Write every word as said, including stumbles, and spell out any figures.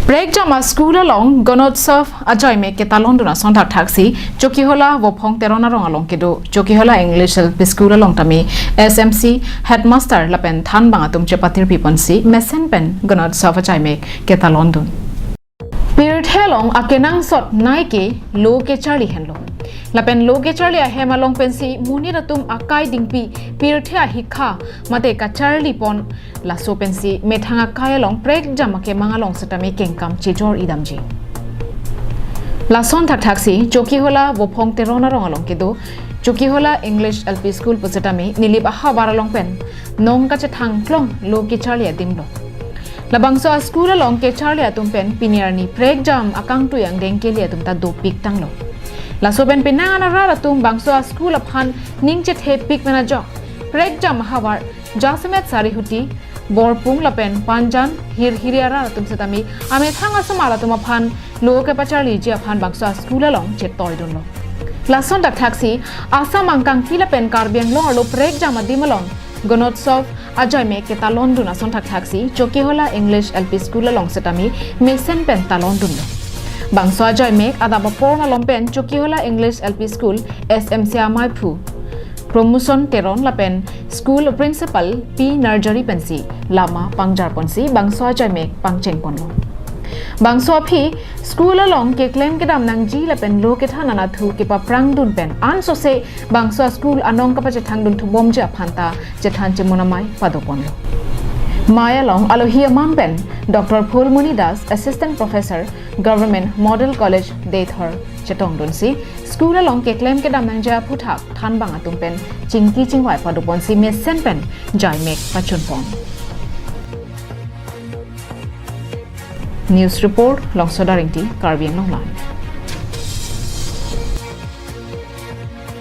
Prekjam a school along Ganotsav ajaimek ketalon dun ason thakthak si Chokihola Vophong Teron arong along kedo Chokihola English L P School along tame S M C headmaster lapen thanbang atum chepatir pipon si mesen pen Ganotsav ajaimek ketalon dun. Pirthe along akenangsot nai ke lo kecharli henlo. Lapen lo kecharli ahem along pensi monit atum akai dingpi pirthe ahikha mate kacharli pon, laso pensi methang akai along prekjam akemang along setame kengkam chejor idamji. Lason thakthak si Chokihola Vophong Teron arong along kedo Chokihola English L P School pu setame Nilip ahavar along pen nong kachethang klong lo kecharli adim lo. Labangso a school along kecharli atum pen pini arni prekjam akangtui angdeng kele atum ta dopik tanglo. Laso pen penang an arat atum bangso a school aphan ning chethepik pen ajok prekjam ahavar jasemet Sarihuti, Borpung lapen Panjan, Hirhiri arat atum setame amethang asomar atum aphan lo kepacharliji aphan bangso a school along chetoi dunlo. Lason thakthak si Assam angkangpi lapen Karbi Anglong arlo prekjam adim along Ganotsav ajaimek ketalon dun ason thakthak si Chokihola English L P School along setame mesen pen talon dunlo. Bangso ajaimek adap apor malom pen Chokihola English L P School S M C amaiphu Promotion Teron lapen school principal P Narjari pensi lama pangjar ponsi bangso ajaimek pangcheng ponlo. Bangso aphi school along keklem kedam nangji lapen lo kethan anatthu kepaprang dun pen ansose bangso a school anong kapachethang dun thubomji aphan ta chethan chemun amei pado ponlo. Mei along alohi amang pen Doctor Phulmoni Das, Assistant Professor, Government Model College, Deithor chetong dunsi school along keklem kedam nangji aphuthak thanbang atum pen chingki chingvai pado ponsi mesen pen jaimek pachun pon. News report, Longsoda Ingti, Karbi Anglong Live.